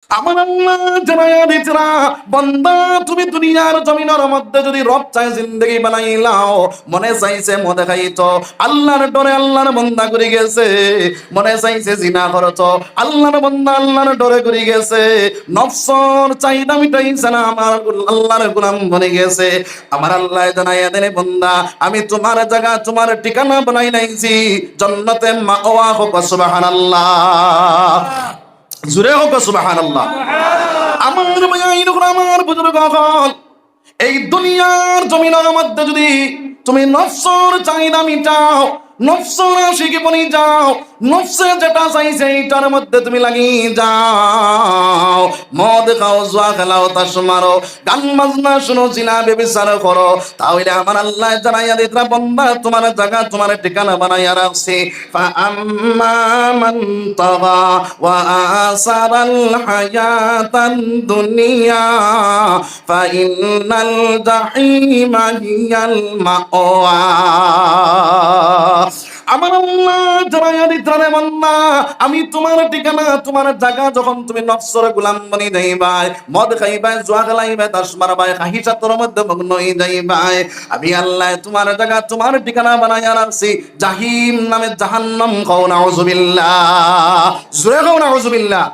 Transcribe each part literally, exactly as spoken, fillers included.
আমার আল্লায় জানাইয়া দিতরা, বান্দা, তুমি দুনিয়ার জমিনর মধ্যে যুদি রব চায় জিন্দেগি বানাইলাও, মনে চাইছে মদ খাইতো, আল্লার ডরে আল্লার বান্দা করি গেছে, মনে চাইছে জিনা করতো, আল্লার বান্দা আল্লার ডরে করি গেছে, নফসর চাহিদা মিটাইছে না, আমার আল্লার গোলাম বনি গেছে। আমার আল্লায় জানাইয়া দেন, বান্দা, আমি তুমার জাগা, তুমার ঠিকানা বানাইলাইছি জন্নতে মাওয়া। কউক্কা সুবহানাল্লাহ। জুরে কউক্কা সুবহানাল্লাহ। আমার ভাইয়াইন অকল, আমার বুজুর্গ অকল, এই দুনিয়ার জমিনর মধ্যে যুদি তুমি নফসর চাহিদা মিটাও, নফসর আশিক বনি যাও, নফসে যেটা চাইছে এইটার মধ্যে তুমি লাগি যাও, মদ খাও, জুয়া খেলাও, তাস মারো, গান বাজনা শুনো, জিনা ব্যভিচার করো, তাইলে আমার আল্লায় জানাইয়া দিতরা, বান্দা, তুমার জাগা, তুমার ঠিকানা বানাইয়া রাখছি। فأما من طغى وآثر الحياة الدنيا فإن الجحيم هي المأوى। আমার আল্লায় জানাইয়া দিতরা, রে বান্দা, আমি তুমার ঠিকানা, তুমার জাগা, যখন তুমি নফসর গোলাম বনি যাইবায়, মদ খাইবায়, জুয়া খেলাইবায়, তাস মারবায়, খাহিশাতর মধ্যে মগ্ন অই যাইবায়, আমি আল্লায় তুমার জাগা, তুমার ঠিকানা বানাইয়া রাখছি জাহিম নামে জাহান্নাম। কও নাউজুবিল্লাহ। জুরে কও নাউজুবিল্লাহ।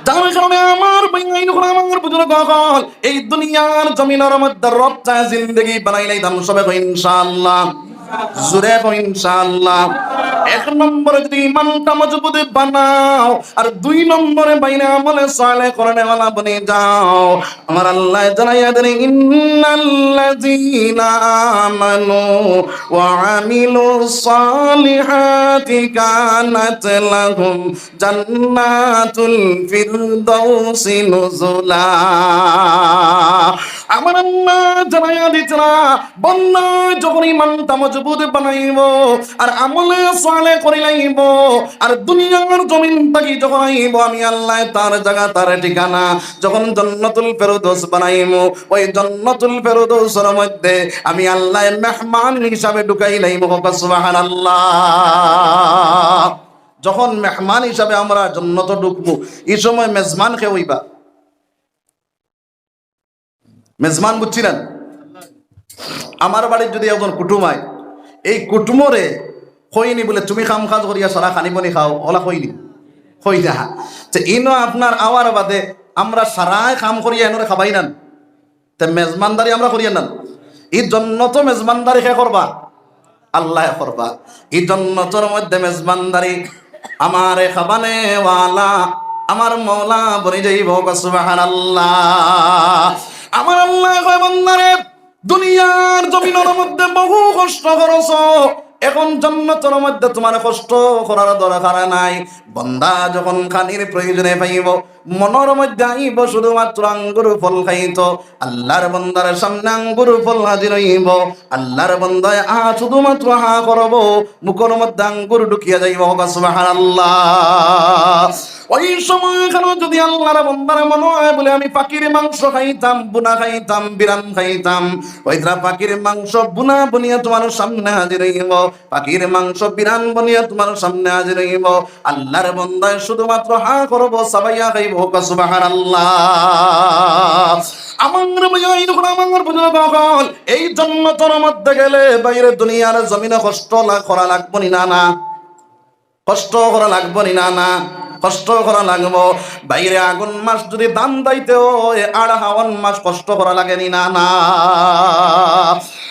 যার কারণে আমার ভাইয়াইন অকল, আমার বুজুর্গ অকল, এই দুনিয়ার জমিনর মধ্যে রব চায় জিন্দেগি বানাইলাইতাম। সবে কও ইনশাআল্লাহ। জুরে কও ইনশাআল্লাহ। এক নম্বরে যুদি ইমানটা মজবুত বানাও, আর দুই নম্বরে বাইরে আমলে সালেহ করনেওয়ালা বনি যাও, আমার আল্লায় জানাইয়া দেন, إن الذين آمنوا وعملوا الصالحات كانت لهم جنات الفردوس نزلا। আমার আল্লায় জানাইয়া দিতরা, বান্দা যখন ইমানটা মজবুত বানাইবো আর আমলে সালেহ করিলাইবো, আর দুনিয়ার জমিন থাকি যখন আইবো, আমি আল্লায় তার জাগা, তার ঠিকানা যখন জান্নাতুল ফেরদৌস বানাইমু, ওই জান্নাতুল ফেরদৌসর মধ্যে আমি আল্লায় মেহমান হিসাবে ঢুকাইলাইমু। কউক্কা সুবহানাল্লাহ। যখন মেহমান হিসাবে আমরা জান্নাতো ঢুকমু, ই সময় মেজবান কে অইবা? মেজবান বুঝছিলেন? আমার বাড়িত যুদি একজন কুটুম আয়, এই কুটুমরে কইনি বুলে, "তুমি কাম কাজ করিয়া সারা খানি পানি খাও", অলা কইনি? কই না। তে ইনো আপনার আওয়ার বাদে আমরা সারায় কাম করিয়া এনরে খাবাই না নি? তে মেজবানদারি আমরা করিয়া না নি? ই জান্নাতো মেজবানদারি কে করবা? আল্লায় করবা। ই জান্নাতর মধ্যে মেজবানদারি আমারে খাবানেওয়ালা আমার মওলা বনি যাইবো। কউক্কা সুবহানাল্লাহ। আমার আল্লায় কয়, বান্দারে, দুনিয়ার জমিনর মধ্যে বহু কষ্ট করছো, এখন জান্নাতর মধ্যে তুমার কষ্ট করার দরকার নাই। বান্দা যখন খানির প্রয়োজনে পাইবো, মনর মধ্যে আইবো শুধুমাত্র আঙ্গুর ফল খাইতো, আল্লার বান্দার সামনে আঙ্গুর ফল হাজির অইবো, আল্লার বান্দায় আ শুধুমাত্র হা করবো, মুখর মধ্যে আঙ্গুর ঢুকিয়া যাইবো। কউক্কা সুবহানাল্লাহ। ওই সময় খানো যুদি আল্লার বান্দার মনো অয় বুলে, "আমি পাখির মাংস খাইতাম, বুনা খাইতাম, বিরান খাইতাম", ওই তারা পাখির মাংস বুনা বনিয়া তুমার সামনে হাজির অইবো। পাখির মাংস বিরান বনিয়া তুমার সামনে হাজির অইবো। আল্লার বান্দায় শুধুমাত্র হা করবো, চাবাইয়া খাইবো। কউক্কা সুবহানাল্লাহ। আমার ভাইয়াইন অকল, আমার বুজুর্গ অকল, এই জান্নাতর মধ্যে গেলে বাইরে দুনিয়ার জমিনো কষ্ট লা-, করা লাগবো নি না, না? কষ্ট করা লাগবো নি না, না? কষ্ট করা লাগবো। বাইরে আগুন মাস যুদি দান্দাইতে অয়, আর হাওন মাস কষ্ট করা লাগে নি না, না?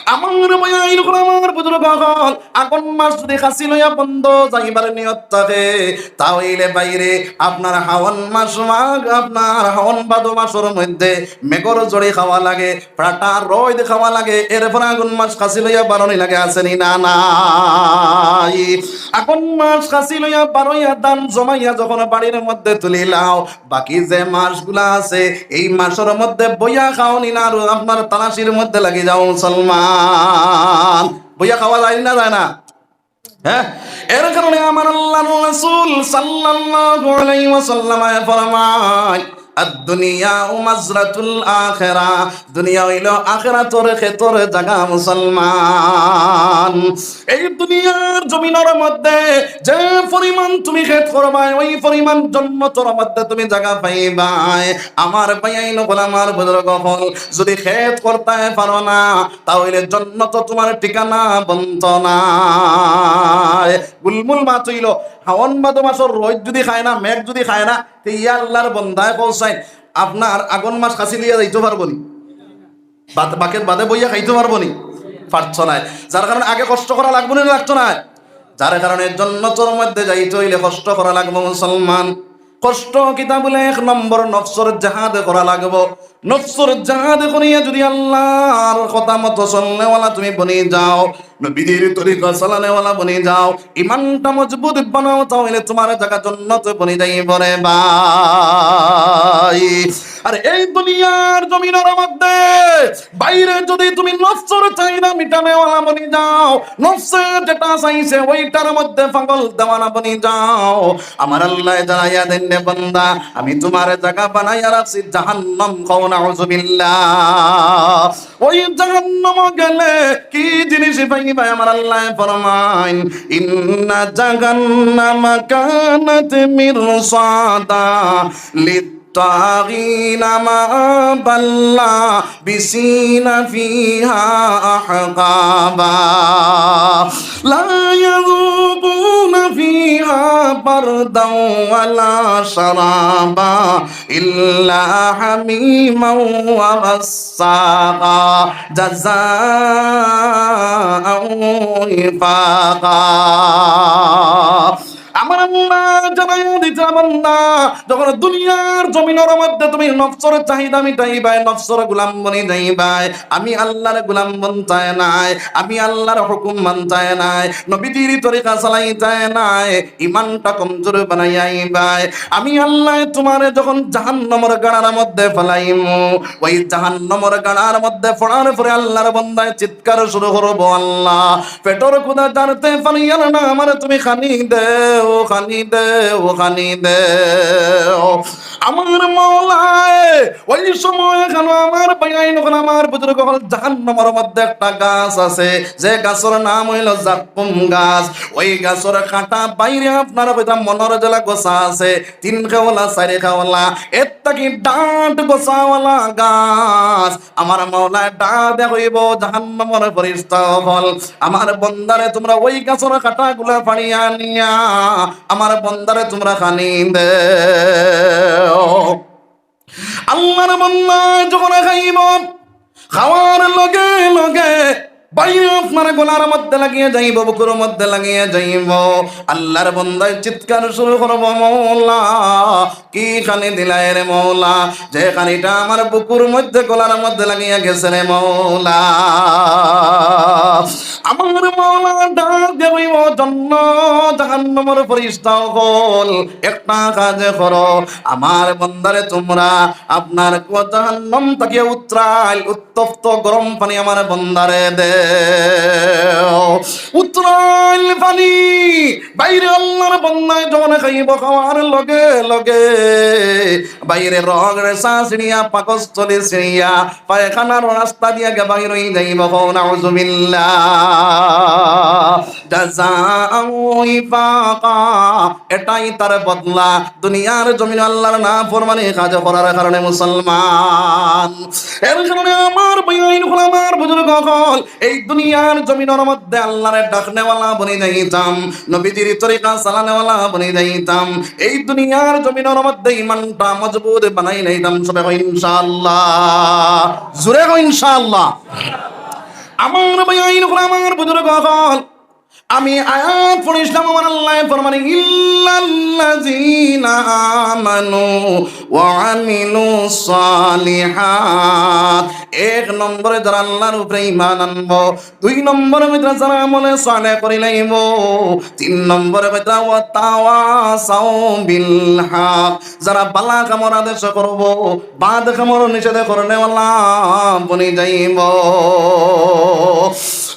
আমার ভাইয়াইন অকল, আমার বুজুর্গ অকল, আগুন মাস যুদি খাসি লইয়া বন্দ যাইবার নিয়ত থাকে, তা অইলে বাইরে আপনার হাওন মাস, মাঘ, আপনার হাওন ভাদো মাসর মধ্যে মেঘর ঝড়ি খাওয়া লাগে, ফাটা রইদ খাওয়া লাগে, এরপরে আগুন মাস খাসি লইয়া বারনি লাগে, আছে নি না নাই? আগুন মাস খাসি লইয়া বারইয়া ধান জমাইয়া যখন বাড়ির মধ্যে তুলিলাও, বাকি যে মাসগুলা আছে, এই মাসর মধ্যে বইয়া খাওনি না, আর আপনার তালাশির মধ্যে লাগি যাও মুসলমান। বইয়া খাওয়া যায় না, যায় না? হ্যাঁ, এর কারণে আমার আল্লার রাসূল সাল্লাল্লাহু আলাইহি ওয়াসাল্লাম ফরমায়, আদ দুনিয়া মাজরাতুল আখিরা, দুনিয়া অইলো আখিরাতর খেতর জাগা মুসলমান। এই দুনিয়ার জমিনর মধ্যে যে পরিমাণ তুমি খেত করবায়, ওই পরিমাণ জন্নতর মধ্যে তুমি জাগা পাইবায়। আমার ভাইয়াইন অকল, আমার বুজুর্গ অকল, যুদি খেত করতায় পারো না, তা অইলে জন্নতো তুমার ঠিকানা বনতো নায়। গুলমুল মাত অইলো, হাওন ভাদো মাসর রইদ যুদি খায় না, মেঘ যুদি খায় না, তে ইয়া আল্লার বন্দায় কওছাইন, আপনার আগন মাস খাসি লইয়া যাইতো পারবো নি? বাদ-, বাকের বাদে বইয়া খাইতো পারবো নি? পারতো নায়। যার কারণে আগে কষ্ট করা লাগবো নি, লাগতো নায়? যার কারণে জন্নতর মধ্যে যাইতে অইলে কষ্ট করা লাগবো মুসলমান। কষ্ট কিতা বুলে? এক নম্বর, নফসর জেহাদ করা লাগবো। নফসর জেহাদ করিয়া যুদি আল্লার কথা মতো চলনেওয়ালা তুমি বনি যাও, নবীজির তরিকা চালানেওয়ালা বনি যাও, ইমানটা মজবুত বানাও, তা অইলে তুমার জাগা জন্নত বনি যাইবো রে ভাই। আর এই দুনিয়ার জমিনর মধ্যে বাইরে যুদি তুমি নফসর চাহিদা মিটানেওয়ালা বনি যাও, নফসে যেটা চাইছে ওইটার মধ্যে পাগল দেওয়ানা বনি যাও, আমার আল্লায় জানাইয়া দেন রে বন্দা, আমি তুমার জাগা বানাইয়া রাখছি জাহান্নাম। কও নাউজুবিল্লাহ। ওই জাহান্নামো গেলে কি জিনিস পাইবায়? আমার আল্লায় ফরমাইন, ইন্না জাহান্নামা কানাত মিরসাদা লিত্তাগিনা মাআবা লাবিসিনা ফিহা আহকাবা। لا يذوقون فيها بردا ولا شرابا إلا حميما وغساقا جزاء وفاقا। আমার আল্লায় জানাইয়া দিতা বন্দা, যখন দুনিয়ার জমিনর মধ্যে তুমি নফসর চাহিদা মিটাইবায়, নফসর গোলাম বনি যাইবায়, আমি আল্লার গোলাম বনতায় নায়, আমি আল্লার হুকুম মানতায় নায়, নবীজির তরিকা চালাইতায় নায়, ইমানটা কমজোর বানাইয়া আইবায়, আমি আল্লায় তুমারে যখন জাহান্নামর গাড়ার মধ্যে ফালাইমু, ওই জাহান্নামর গাড়ার মধ্যে পড়ার পরে আল্লার বন্দায় চিৎকার শুরু করবো, আল্লাহ, পেটর ক্ষুধা জারতে পারিয়ার না, আমারে তুমি খানি দেও, খানি দেও, খানি দেও। আমার মাওলায়, ওই সময় কেন আমার ভাইয়াইন অকল, আমার বুজুর্গ অকল, জাহান্নামর মধ্যে একটা গাছ আছে, যে গাছর নাম অইলো জাক্কুম গাছ। ওই গাছর কাঁটা বাইরে আপনার কইতাম মনর জেলা গোছা আছে, তিন খেওলা, চাইর খেওলা, এর থাকি ডাট গোছাওয়ালা গাছ। আমার মাওলায় ডাক দিয়া কইবো, জাহান্নামর ফিরিস্তা অকল, আমার বন্দারে তুমরা ওই গাছর কাঁটাগুলা ফাড়িয়া নিয়া আমার বন্দারে তুমরা খানি দেও। আল্লার বন্দায় যখন খাইবো, খাওয়ার লগে লগে বাইরে আপনার গলার মধ্যে লাগিয়া যাইবো, বুকুর মধ্যে লাগিয়া যাইবো। আল্লার বন্দায় চিৎকার শুরু করবো, মওলা, কি খানি দিলায় রে মওলা, যে খানিটা আমার বুকুর মধ্যে, গলার মধ্যে লাগিয়া গেছে রে মওলা। আমার মওলা ডাক দিয়া কইবো, জন্নত জাহান্নামর ফিরিস্তা অকল, একটা কাজ করো, আমার বন্দারে তুমরা আপনার কুয়া জাহান্নাম থাকিয়া উতরাইল, উত্তপ্ত গরম পানি আমার বন্দারে দেও। উতরাইল পানি বাইরে আল্লার বন্দায় যখন খাইবো, খাওয়ার লগে লগে বাইরে রগ রেশা ছিড়িয়া, পাকস্থলী ছিড়িয়া, পায়খানার রাস্তা দিয়া গিয়া বাইর অই যাইবো। কও নাউজুবিল্লাহ। জাযাআন ওয়িফাকা, এটাই তার বদলা দুনিয়ার জমিন আল্লার নাফরমানি কাজ করার কারণে মুসলমান। এর কারণে আমার ভাইয়াইন অকল, আমার বুজুর্গ অকল, এই দুনিয়ার জমিনর মধ্যে আল্লারে ডাকনেওয়ালা বনি যাইতাম, নবীজির তরিকা চালানেওয়ালা বনি যাইতাম, এই দুনিয়ার জমিনর মধ্যে ইমানটা মজবুত বানাই লাইতাম। সবে কও ইনশাআল্লাহ, জোরে কও ইনশাআল্লাহ। আমার ভাইয়াইন অকল, আমার বুজুর্গ অকল, আমি আয়াত পড়ছিলাম, আমার আল্লায় ফরমানি, ইল্লাল্লাযীনা আমানু ওয়া আমিলুস সালিহাত। এক নম্বরে যারা আল্লার উপরে ঈমান আনবো, দুই নম্বরে ভিতরে যারা আমলে সালেহ করি লাইবো, তিন নম্বরে ভিতরে ওয়া তাওয়াসাউ বিল হক, যারা ভালা কামর আদেশ করবো, বাদ কামর নিষেধ করনেওয়ালা বনি যাইবো।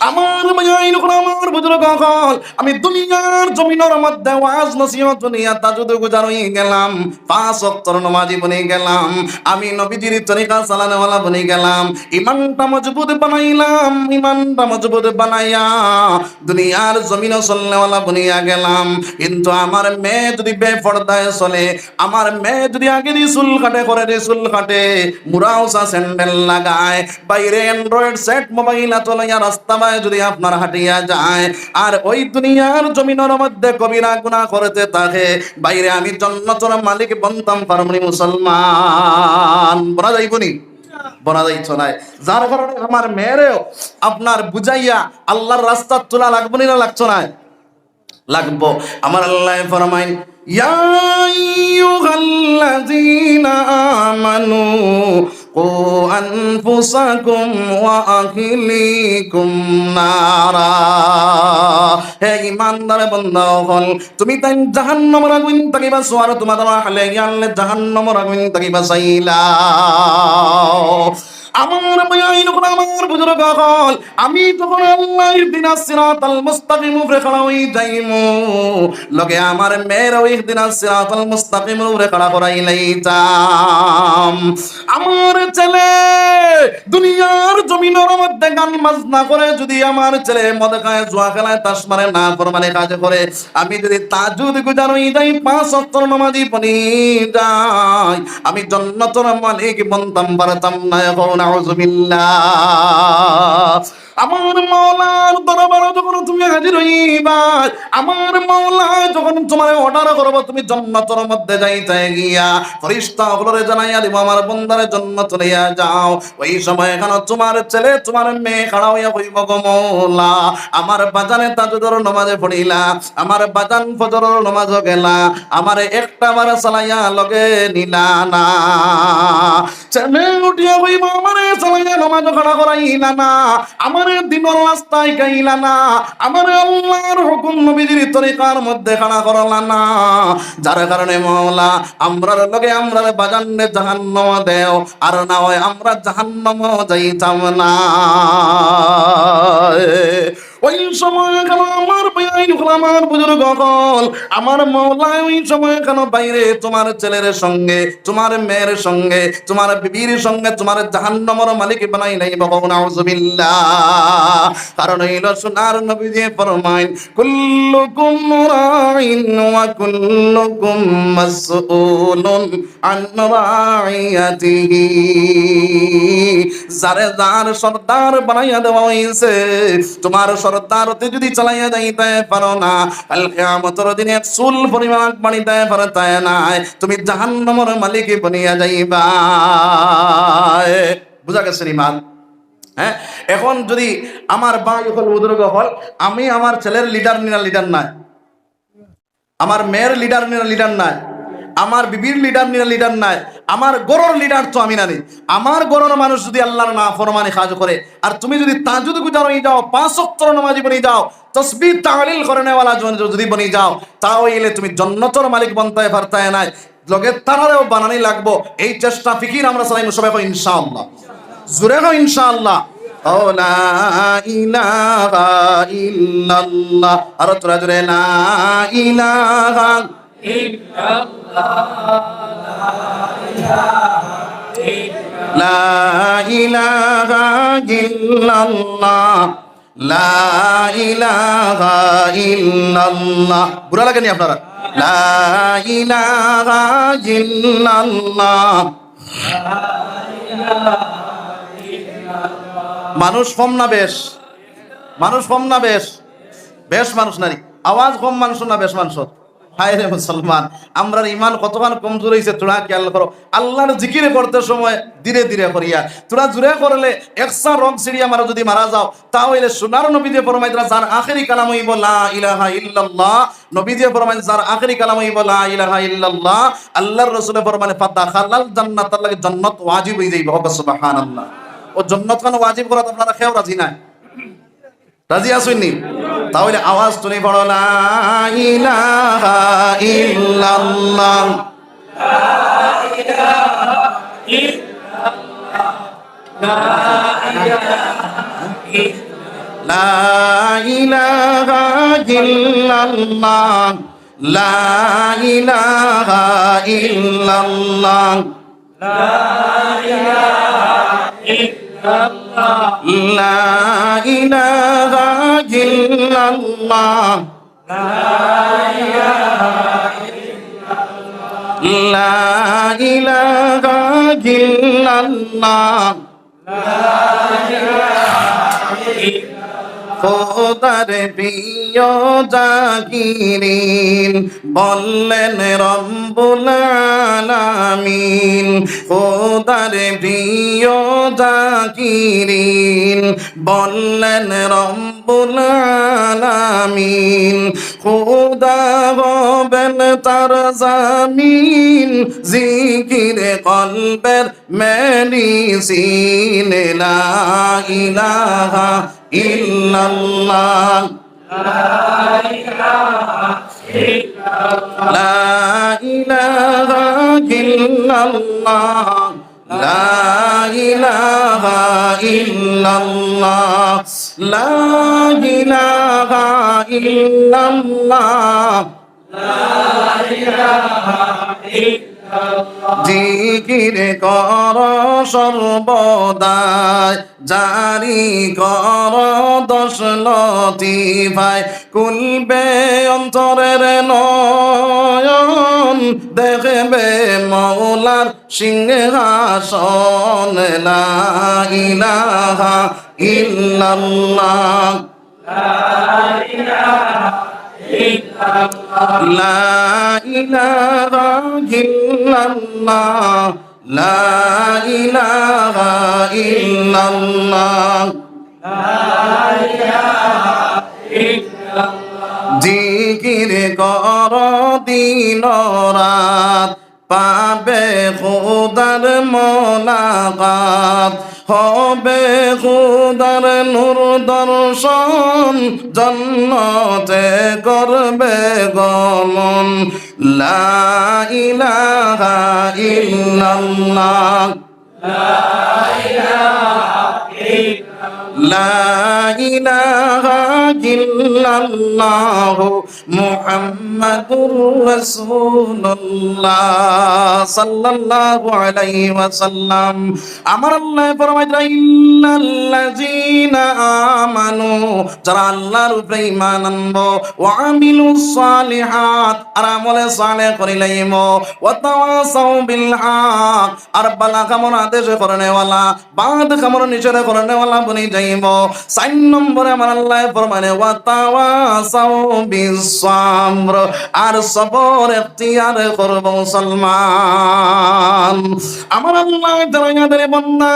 আমার ভাইয়াইন অকল, আমার বুজুর্গ অকল, আমি দুনিয়ার জমিনর মধ্যে ওয়াজ নসিহত হুনিয়া তাহাজ্জুদ গুজার অই গেলাম, পাঁচ ওয়াক্তর নমাজি বনি গেলাম, আমি নবীজির তরিকা চালানেওয়ালা বনি গেলাম, ইমানটা মজবুত বানাইলাম, ইমানটা মজবুত বানাইয়া দুনিয়ার জমিনো চলনেওয়ালা বনিয়া গেলাম। কিন্তু আমার মেয়ে যদি বেপর্দায় চলে, আমার মেয়ে যদি আগেদি চুল কাটে, পরেদি চুল কাটে, মুড়া উচা স্যান্ডেল লাগায়, বাইরে Android set মোবাইল আতো লইয়া রাস্তা বায় যদি আপনার হাঁটিয়া যায়, আর ওই দুনিয়ার জমিনর মধ্যে কবিরা গুনাহ করতে থাকে, বাইরে আমি জন্নতর মালিক বনতাম পারমুনি মুসলমান? বনা যাইবো নি? বনা যাইতো নায়। যার কারণে আমার মেয়েরেও আপনার বুঝাইয়া আল্লাহর রাস্তাত তুলা লাগবো নি না লাগতো নায়? লাগবো। আমার আল্লায় ফরমাইন, "ইয়া আইয়ুহাল্লাযীনা আমানু কু আনফুসাকুম ওয়া আহলিকুম নারা।" হে ইমানদার বান্দা অকল, তুমি তাইন জাহান্নামর আগুইন থাকি বাঁচাও, আর তুমার আহলে ইয়ালে জাহান্নামর আগুইন থাকি বাঁচাইলাও। আমার ভাইয়াইন অকল, আমার বুজুর্গ অকল, আমি যখন আল্লাহ ইহদিনাস সিরাতাল মুস্তাকিম উপরে খাড়া অই যাইমু, লগে আমার মেয়েরেও ইহদিনাস সিরাতাল মুস্তাকিম উপরে খাড়া করাই লাইতাম। আমার ছেলে দুনিয়ার জমিনর মধ্যে গান বাজনা করে, যদি আমার ছেলে মদ খায়, জুয়া খেলায়, তাস মারে, নাফরমানি কাজ করে, আমি যদি তাহাজ্জুদ গুজার অই যাই, পাঁচ ওয়াক্তর নমাজি বনি যাই, আমি জন্নতর মালিক বনতাম পারতাম নায়। কও নাউজুবিল্লাহ। আমার মাওলার দরবারো যখন তুমি হাজির অইবায়, আমার মাওলায় যখন তুমারে order করবো, তুমি জন্নতর মধ্যে যাইতায় গিয়া, ফিরিস্তা অকলরে জানাইয়া দিবো, "আমার বন্দারে জন্নতো লইয়া যাও।" ওই সময় এখানো তুমার ছেলে, তুমার মেয়ে খাড়া অইয়া কইবো, "গো মওলা, আমার বাজানে তাহাজ্জুদর নমাজে পড়িলা, আমার বাজান ফজরর নমাজো গেলা, আমারে একটা বার চালাইয়া লগে নিলা না।" ছেলে উঠিয়া কইবো, "আমারে চালাইয়া নমাজো খাড়া করাইলা না, আমারে দিনর রাস্তায় গাইলা না, আমারে আল্লাহর হুকুম নবীজির তরিকার মধ্যে খাড়া করলা না, যার কারণে মওলা আমরার লগে আমরার বাজানরে জাহান্নামো দেও, আর না অয় আমরা জাহান্নামো যাইতাম না।" ওই সময় এখানো আমার ভাইয়াইন অকল, আমার বুজুর্গ অকল, আমার মাওলায় ওই সময় এখানো বাইরে তুমার ছেলের সঙ্গে, তুমার মেয়ের সঙ্গে, তুমার বিবির সঙ্গে তুমারে জাহান্নামর মালিক বানাই লাইবো। কও নাউজুবিল্লাহ। কারণ অইলো সোনার নবীজিয়ে ফরমাইন, "কুল্লুকুম রাইন ওয়া কুল্লুকুম মাসউলুন আন রাইয়াতিহি।" যারে যার সর্দার বানাইয়া দেওয়া অইছে, তুমার সর্দারতে যদি চালাইয়া যাইতায় পারো না, কাল কিয়ামতর দিনে এক চুল পরিমাণ আগ বাড়িতায় পারতায় নায়, তুমি জাহান্নামর মালিক বনিয়া যাইবায়। বুঝা গেছে নি মাত? হ্যাঁ, এখন যদি আমার ভাই অকল, বুজুর্গ অকল, আমি আমার ছেলের leader নি না leader নায়, আমার মেয়ের leader নি না leader নায়, আমার বিবির leader নি না leader নায়, আমার ঘরর leader তো আমি নানি। আমার ঘরর মানুষ যদি আল্লাহর নাফরমানি কাজ করে, আর তুমি যদি তাহাজ্জুদ গুজার অই যাও, পাঁচ ওয়াক্তর নমাজি বনি যাও, তসবিহ তাহলিল করনেওয়ালা জন যদি বনি যাও, তা অইলে তুমি জন্নতর মালিক বনতায় পারতায় নায়, লগে তারারেও বানানি লাগবো। এই চেষ্টা ফিকির আমরা চালাইমু সবাই, কও ইনশাআল্লাহ। জোরে কও ইনশাআল্লাহ। ও লা ইলাহা ইল্লাল্লাহ। আরো জোরে জোরে, লা ইলাহা ইল্লাল্লাহ। লা ইলাহা ইল্লাল্লাহ। লা ইলাহা ইল্লাল্লাহ। বুড়া লাগেনি আপনারা? লা ইলাহা ইল্লাল্লাহ। মানুষ কম না বেশ? মানুষ কম না বেশ? বেশ মানুষ নানি। আওয়াজ কম মানুষ না বেশ মানুষ? হায় রে মুসলমান, আমরার ইমান কতখান কমজোর অইছে, থুড়া খেয়াল করো। আল্লাহর জিকির করতে সময় ধীরে ধীরে করিয়া, থুড়া জোরে করলে একসা রগ ছিড়িয়া মারো, যদি মারা যাও, তা অইলে সোনার নবীজিয়ে ফরমাইতরা, যার আখেরি কালাম অইবো লা ইলাহা ইল্লাল্লাহ, নবীজিয়ে ফরমাইন, যার আখেরি কালাম অইবো লা ইলাহা ইল্লাল্লাহ, আল্লাহর রসুলে ফরমাইন, ফাদাখালাল জান্নাত, তার লাগি জন্নত ওয়াজিব অই যাইবো। কও সুবহানাল্লাহ। ও জন্নত কেন ওয়াজিব করাত আপনারা কেউ রাজি নায়? রাজি আছইন নি? তা অইলে আওয়াজ তুলি পড়ো, লা ইলাহা ইল্লাল্লাহ। لا إله إلا الله. لا إله إلا الله. لا إله إلا الله. لا إله إلا الله. لا إله إلا الله. لا إله إلا الله. খোদার প্রিয় জাকিরিন বললেন রব্বুল আলামিন। খোদার প্রিয় জাকিরিন বললেন রব্বুল আলামিন। খোদা হবেন তার জামিন, জিকির কলবের মেডিসিন। লা ইলাহা ইল্লাল্লাহ। لا إله إلا الله. لا إله إلا الله. لا إله إلا الله. لا إله إلا الله. لا إله إلا الله. জিকির কর সর্বদাই, জারি কর দশ লতিফায়, খুলবে অন্তরের নয়ন, দেখবে মৌলার সিংহাসন। لا إله إلا الله. لا إله إلا الله. لا إله إلا الله. لا إله إلا الله. لا إله إلا الله. জিকির কর দিন রাত, পাবে খোদার মোলাকাত, হবে খোদার নূর দর্শন, জন্নতে করবে গমন। لا إله إلا الله. لا إله إلا الله. لا إله إلا الله. মুহাম্মাদুর রাসূলুল্লাহ সাল্লাল্লাহু আলাইহি ওয়াসাল্লাম। আমার আল্লাহ ফরমাইতরা, إن الذين آمنوا, যারা আল্লাহর উপরে ঈমান আনবো, وعملوا الصالحات, আর আমলে সালেহ করিলাইমো, وتواصوا بالحق, আর বালা কামর আদেশ করনেওয়ালা, বাদ কামর নিষেধ করনেওয়ালা বনি যাইবো। চাইর নম্বরে আমার আল্লাহ ফরমানে, وتواصوا بالصبر, আর সবর এখতিয়ার করবো মুসলমান। আমার আল্লাহ জানাইয়া দেরে বন্দা,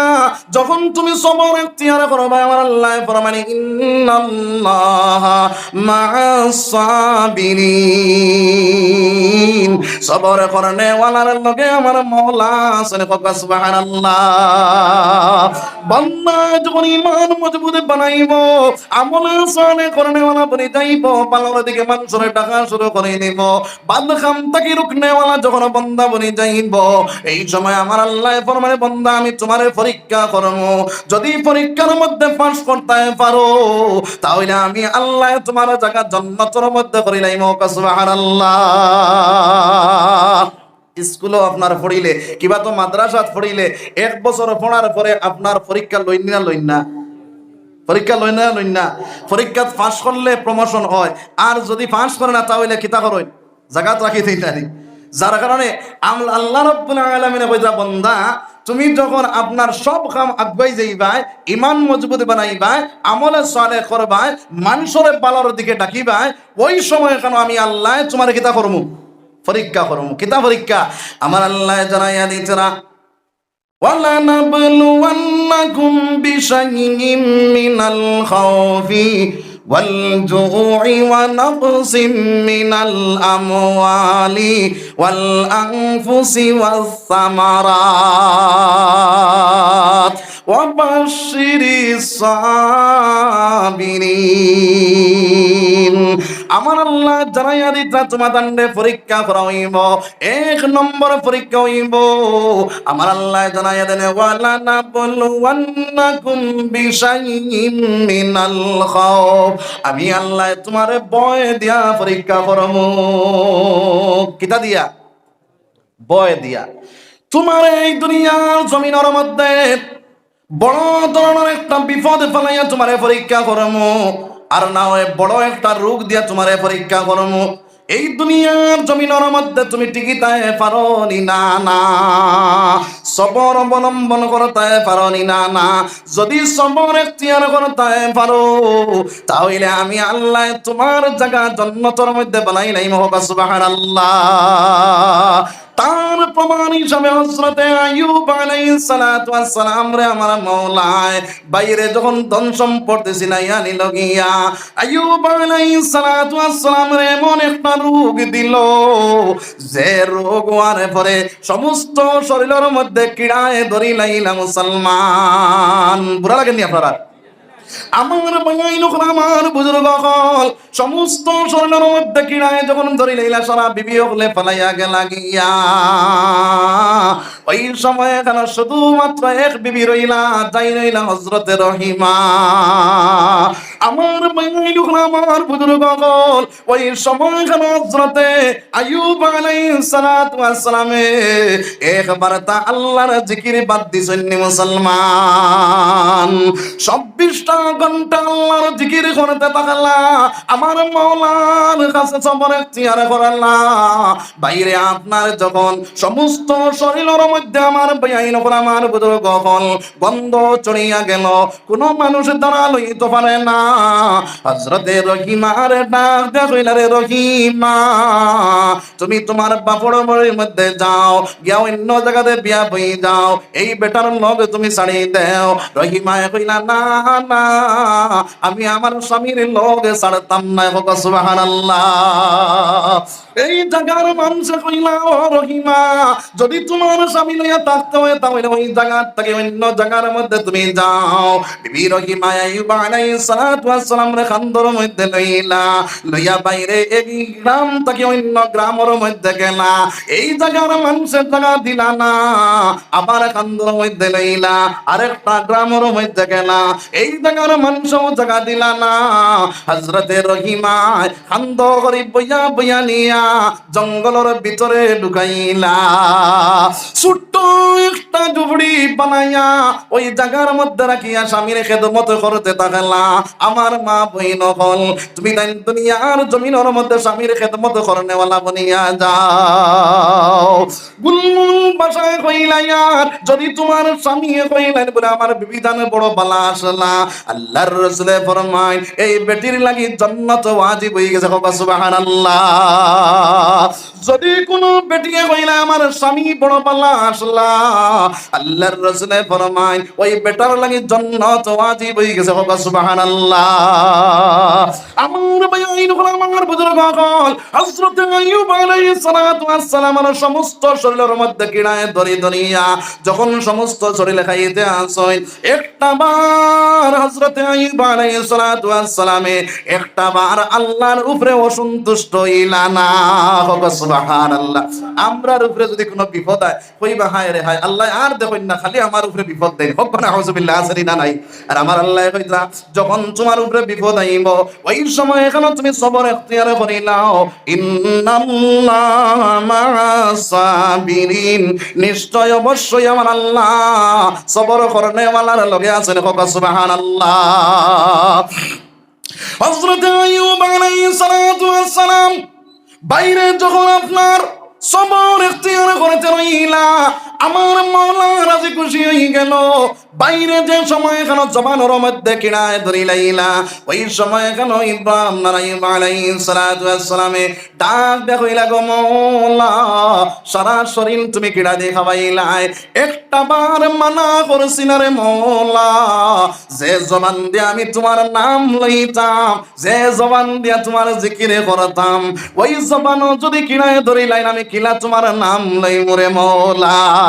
যখন তুমি সবর এখতিয়ার করবা, আমার আল্লাহ ফরমানে, إن الله مع الصابرين, সবর করনেওয়ালার লগে আমার মওলা আছইন। কউক্কা সুবহানাল্লাহ। বন্দা যখন ঈমান মজবুত বানাইবো, আমলে সালেহ করনেওয়ালা বনি যাইবো, ভালার দিকে মানষরে ডাকা শুরু করি দিবো, বাদ কাম থাকি রুকনেওয়ালা যখন বন্দা বনি যাইবো, এই সময় আমার আল্লাহ ফরমানে, বন্দা, আমি তুমারে পরীক্ষা করমু, যদি পরীক্ষার মধ্যে পাস করতায় পারো, তাইলে আমি আল্লাহ তুমার জাগা জন্নতর মধ্যে করিলাইমু। কউক্কা সুবহানাল্লাহ। স্কুলো আপনার পড়িলে, কিবা তো মাদ্রাসাত পড়িলে, এক বছর পড়ার পরে আপনার পরীক্ষা লইন না, লইন না? পরীক্ষা লইন না, লইন না? পরীক্ষাত পাস করলে promotion অয়, আর যদি পাস করে না, তাইলে কিতা করইন? জাগাত রাখি দেইন না নি? যার কারণে আম-, আল্লাহ রাব্বুল আলামিনে কইতরা, বন্দা, তুমি যখন আপনার সব কাম আগুয়াই যাইবায়, ঈমান মজবুত বানাইবায়, আমলে সালেহ করবায়, মানষরে ভালার দিকে ডাকিবায়, ওই সময় কেন আমি আল্লাহ তুমারে কিতা করমু? পরীক্ষা করমু। কিতা পরীক্ষা? আমার আল্লাহ জানাইয়া দিতরা, ولنبلونكم بشيء من الخوف والجوع ونقص من الأموال والأنفس والثمرات وبشر الصابرين. আমার আল্লায় জানাইয়া দিতরা, তুমাতানরে পরীক্ষা করা অইবো। এক নম্বর পরীক্ষা অইবো, আমার আল্লায় জানাইয়া দেন, "ওয়ালা নাবলুওয়ান্নাকুম বিশাইইম মিনাল খাউফ।" আমি আল্লায় তুমারে ভয় দিয়া পরীক্ষা করমু। কিতা দিয়া? ভয় দিয়া। তুমারে এই দুনিয়ার জমিনর মধ্যে বড় ধরনর একটা বিপদ ফালাইয়া তুমারে পরীক্ষা করমু, আর না অয় বড় একটা রোগ দিয়া তুমারে পরীক্ষা করমু। এই দুনিয়ার জমিনর মধ্যে তুমি টিকিতায় পারো নি না, না, সবর অবলম্বন করতায় পারো নি না, না। যদি সবর এখতিয়ার করতায় পারো, তা অইলে আমি আল্লায় তুমার জাগা জন্নতর মধ্যে বানাইলাইমু। কউক্কা সুবহানাল্লাহ। তার প্রমাণ হিসাবে হযরতে আইয়ুব আলাইহিস সালাতু ওয়াস সালামরে আমার মওলায় বাইরে যখন ধন সম্পদ ছিনাইয়া নিলো গিয়া, আইয়ুব আলাইহিস সালাতু ওয়াস সালামরে এমন একটা রোগ দিলো, যে রোগ অওয়ার পরে সমস্ত শরীলর মধ্যে কিড়ায় ধরিলাইলা মুসলমান। বুড়া লাগেননি আপনারার? আমার ভাইয়াইন অকল, আমার বুজুর্গ অকল, সমস্ত শরীলর মধ্যে কিড়ায় যখন ধরিলাইলা, সারা বিবি অকলে ফালাইয়া গেলা গিয়া। ওই সময়খানো শুধুমাত্র এক বিবি রইলা, যেইন অইলা হযরতে রহিমা। আমার ভাইয়াইন অকল, আমার বুজুর্গ অকল, ওই সময়খানো হযরতে আইয়ুব আলাইহিস সালাতু ওয়াস সালামে একবারতা আল্লার জিকির বাদ দিছইন নি মুসলমান। চব্বিশটা ঘন্টা আল্লার জিকির করতে থাকলা, আমার মওলার কাছে সবর এখতিয়ার করলা। বাইরে আপনার যখন সমস্ত শরীলর মধ্যে আমার ভাইয়াইন অকল, আমার বুজুর্গ অকল, গন্ধ ছড়িয়া গেল, কুনু মানুষ দাঁড়া লইতো পারে না। হযরতে রহিমারে ডাক দিয়া কইলা, "রে রহিমা, তুমি তুমার বাপর বাড়ির মধ্যে যাও, গিয়া অইন্য জাগাত বিয়া বই যাও, এই বেটার লগে তুমি ছাড়ি দেও।" রহিমায় কইলা, "না, না, আমি আমার স্বামীর লগে ছাড়তাম না।" কউক্কা সুবহানাল্লাহ। এই জাগার মানষে কইলা, "ও রহিমা, যদি তুমার স্বামী লইয়া থাকতে অয়, তা অইলে ওই জাগা থাকি অইন্য জাগার মধ্যে তুমি যাও।" বিবি রহিমায় আইয়ুব আলাইহিস সালাতু ওয়াস সালামরে কান্দর মধ্যে লইলা, লইয়া বাইরে এক গ্রাম থাকি অইন্য গ্রামর মধ্যে গেলা। এই জাগার মানষে জাগা দিলা না, আবার কান্দর মধ্যে লইলা, আরেকটা গ্রামর মধ্যে গেলা। এই জাগার মানষেও জাগা দিলা না। হযরতে রহিমায় কান্দ করি বইয়া বইয়া নিয়া জঙ্গলর ভিতরে ঢুকাইলা। ছোট্ট একটা ঝুপড়ি বানাইয়া ওই জাগার মধ্যে রাখিয়া স্বামীর খেদমত করতে থাকলা। আমার মা বইন অকল, তুমিতাইন দুনিয়ার জমিনর মধ্যে স্বামীর খেদমত করনেওয়ালা বনিয়া যাও। গুলমুল ভাষায় কইলা, ইয়ার যদি তুমার স্বামী কইলা, বলে, "আমার বিবিতান বড় বালা আছলা।" আল্লার রসুলে ফরমাইন, এই বেটির লাগি জন্নত ওয়াজিব অইগেছে। কউক্কা সুবহানাল্লাহ। যদি কুনু বেটিয়ে কইলা, "আমার স্বামী বড় বালা আছলা," আল্লার রসুলে ফরমাইন, ওই বেটার লাগি জন্নত ওয়াজিব অইগেছে। কউক্কা সুবহানাল্লাহ। আমার ভাইয়াইন অকল, আমার বুজুর্গ অকল, হযরতে আইয়ুব আলাইহিস সালাতু ওয়াস সালামর সমস্ত শরীলর মধ্যে কিড়ায় ধরি ধরিয়া যখন সমস্ত শরীল খাইতে আছইন, একটা বার হযরতে আইয়ুব আলাইহিস সালাতু ওয়াস সালামে একটা বার আল্লার উপরে অসন্তুষ্ট অইলা না। কউক্কা সুবহানাল্লাহ। আমরার উপরে যদি কুনু বিপদ অয়, কইবা, "হায় রে হায়, আল্লায় আর দেখইন না, খালি আমার উপরে বিপদ দেইন।" কউক্কা না, আউযুবিল্লাহ, আছে নি না নাই? আর আমার আল্লায় কইতরা, যখন তুমার উপরে বিপদ আইবো, ওই সময়খানো তুমি সবর এখতিয়ার করিলাও। ইন্নাল্লাহা মাআস সাবিরিন, নিশ্চয় অবশ্যই আমার আল্লাহ সবর করনেওয়ালার লগে আছইন। কউক্কা সুবহানাল্লাহ। হযরতে আইয়ুব আলাইহিস সালাতু ওয়াস সালাম বাইরে যখন আপনার সবর এখতিয়ার করতে রইলা, আমার মওলা রাজি খুশি অইগেল। বাইরে যে সময়খানো জবানর মধ্যে কিড়ায় ধরিলাইলা, ওই সময়খানো ইব্রাহিম, আপনার আইয়ুব আলাইহিস সালাতু ওয়াস সালামে ডাক দিয়া কইলা, "গো মওলা, সারা শরীল তুমি কিড়া দি খাবাইলায়, একটা বার মানা করছি না রে মওলা, যে জবান দিয়া আমি তুমার নাম লইতাম, যে জবান দিয়া তুমার জিকির করতাম, ওই জবানও যদি কিড়ায় ধরিলাইন, আমি কিলা তুমার নাম লইমু রে মওলা?"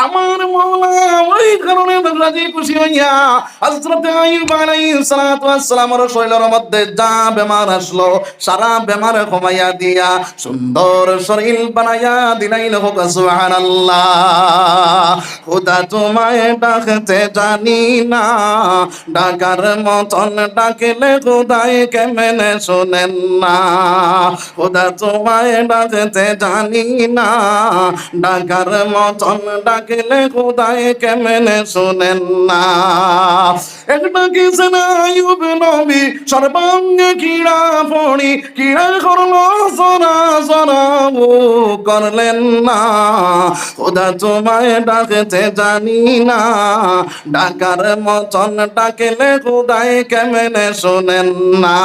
আমার মওলা ওই কারণে রাজি খুশি হইয়া হযরত আইয়ুব আলাইহিস সালাতু ওয়াস সালামর শরীরর মধ্যে যা বেমার আসলো, সারা বেমার কমাইয়া দিয়া সুন্দর শরীর বানাইয়া দিলাইল। হোক সুবহানাল্লাহ। খুদা তোমায় ডাকতে জানি না, ডাকার মতন ডাকলে খুদায় কেমনে শুনেন না। খুদা তোমায় ডাকতে জানি না, ডাকার মতন ডাকলে খুদায় কেমনে শুনেন না। একটা কিসে না আইয়ুব নবী সর্বাঙ্গে কিড়া পড়ি, কিড়া করলো সরা সরা, ও করলেন না। খুদা তোমায় ডাকতে জানি না, ডাকার মতন ডাকলে খুদায় কেমনে শুনেন না।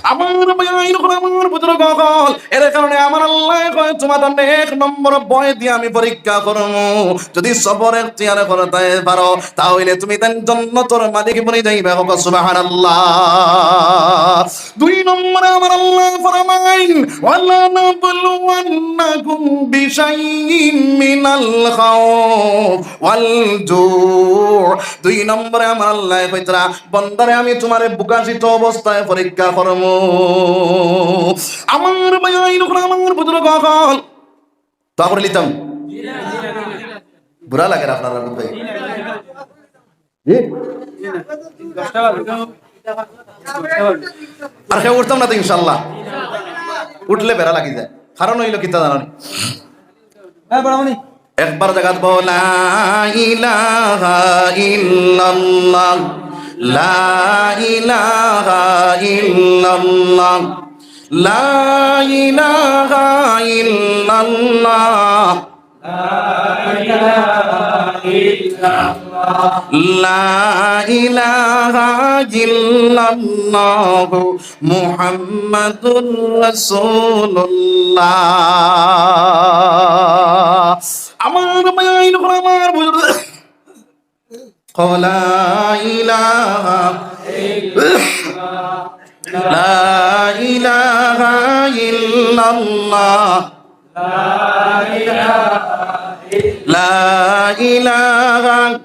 আমার ভাই, আমার বুজুর্গ অকল, এর কারণে আমার আল্লায় কয়, তোমাদের এক নম্বর ভয় দিয়া আমি পরীক্ষা করমু। যদি সবর এখতিয়ার করতায় পারো, তা অইলে তুমি তাইন জন্নতর মালিক বনি যাইবা। হোক সুবহানাল্লাহ। দুই নম্বরে আমার আল্লায় ফরমাইন, "ওয়ালানাবলুওয়ান্নাকুম বিশাইইম মিনাল খাউফ ওয়াল জু'।" দুই নম্বরে আমার আল্লায় কইতরা, "বন্দারে, আমি তোমারে ভুকাশিত অবস্থায় পরীক্ষা করমু।" আমার ভাই, আমার বুজুর্গ অকল, দোয়া করি লিতাম। বুড়া লাগে আপনারা বুঝবে। জি? আর কেউ উঠতাম না তো ইনশাল্লাহ। উঠলে বেড়া লাগি যায়। কারণ অইলো কিতা জানো নি? একবার জাগাত বলো, লা ইলাহা ইল্লাল্লাহ, লা ইলাহা ইল্লাল্লাহ, লা ইলাহা ইল্লাল্লাহ। লা ইলাহা ইল্লাল্লাহু মুহাম্মাদুর রাসূলুল্লাহ। আমার ভাই, আমার বুজুর্গ, কও লা ইলাহা, লা ইলাহা ইল্লাল্লাহ। লা ইলাহা,